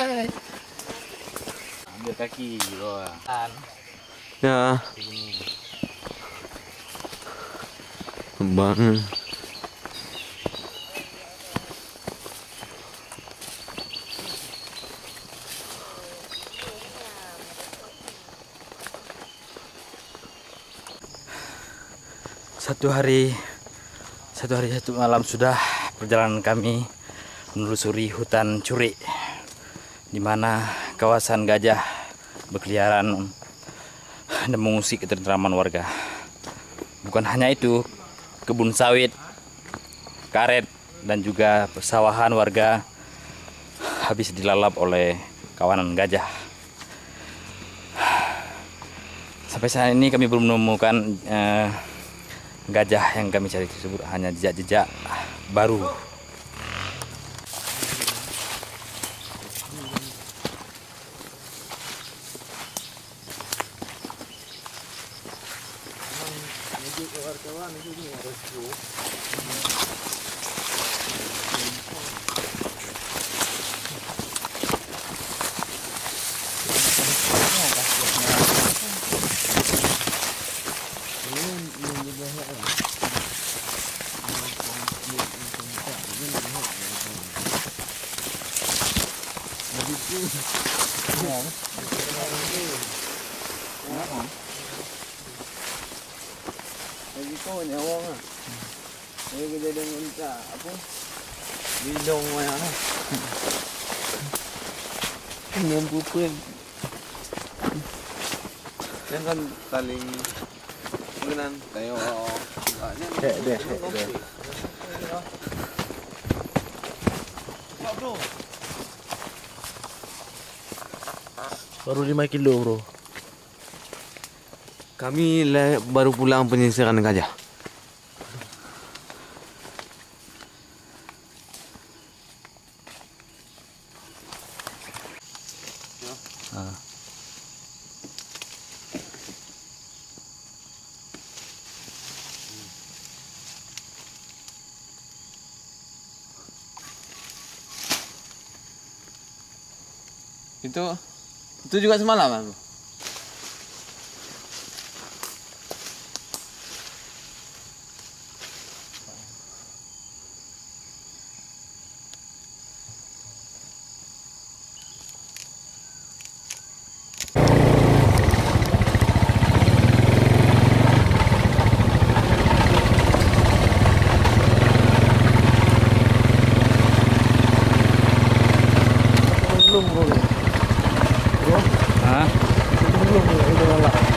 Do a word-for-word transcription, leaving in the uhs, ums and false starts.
Ambil kaki, bawah. Ya. Ini. Kembang. Satu hari, satu hari satu malam sudah perjalanan kami menelusuri hutan Curik, di mana kawasan gajah berkeliaran dan mengusik ketentraman warga. Bukan hanya itu, kebun sawit, karet, dan juga persawahan warga habis dilalap oleh kawanan gajah. Sampai saat ini kami belum menemukan, eh, gajah yang kami cari tersebut, hanya jejak-jejak baru. Lagi kau ni awak ah. Lagi kejadian minta apa? Bidong banyak lah. Enam puluh pun. Jangan saling mengenang. Tayo. Dek, dek, dek. Baru lima kilo, bro. Kami le-, baru pulang penyisiran gajah. Ah. Itu, itu juga semalam, Bang? Belum, bro. Bro? Hah? Belum, bro. Udah galak.